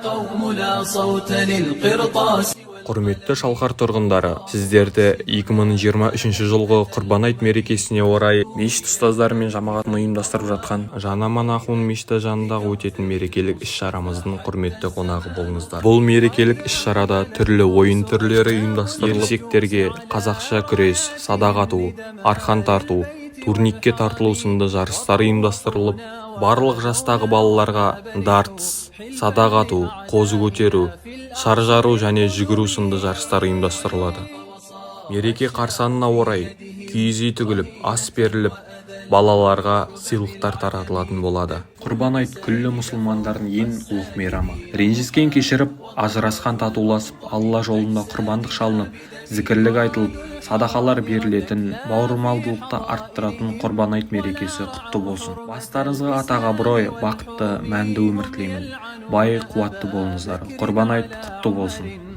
قوم لا صوت للقرطاس. Құрметті Шалқар тұрғындары, сіздерді 2023 жылғы Құрбан айт мерекесіне орай мешіт ұстаздары мен жамағатын ұйымдастырып жатқан Жанаман Ахун мешіті жанындағы өтетін мерекелік іс-шарамыздың құрметті қонағы болыңыздар. Бұл мерекелік іс-шарада түрлі ойын түрлері ұйымдастырылып, ересектерге қазақша күрес, садақ ату, арқан тарту, турникке тартылу сынды жарыстар ұйымдастырылып, барлық жастағы балаларға дартс, садақ ату, қозы көтеру, шар жару және жүгіру сынды жарыстар ұйымдастырылады. Мереке қарсаңына орай киіз үй тігіліп, ас беріліп, балаларға сыйлықтар таратылатын болады. Құрбан айт – күллі мұсылмандардың ең ұлық мейрамы. Ренжіскен кешіріп, ажырасқан татуласып, Алла жолында құрбандық шалынып, зікірлік айтылып, садақалар берілетін, бауырмалдылықты арттыратын Құрбан айт мерекесі құтты болсын! Бастарыңызға атақ, абырой, бақытты, мәнді өмір тілеймін. Бай, қуатты болыңыздар! Құрбан айт құтты болсын!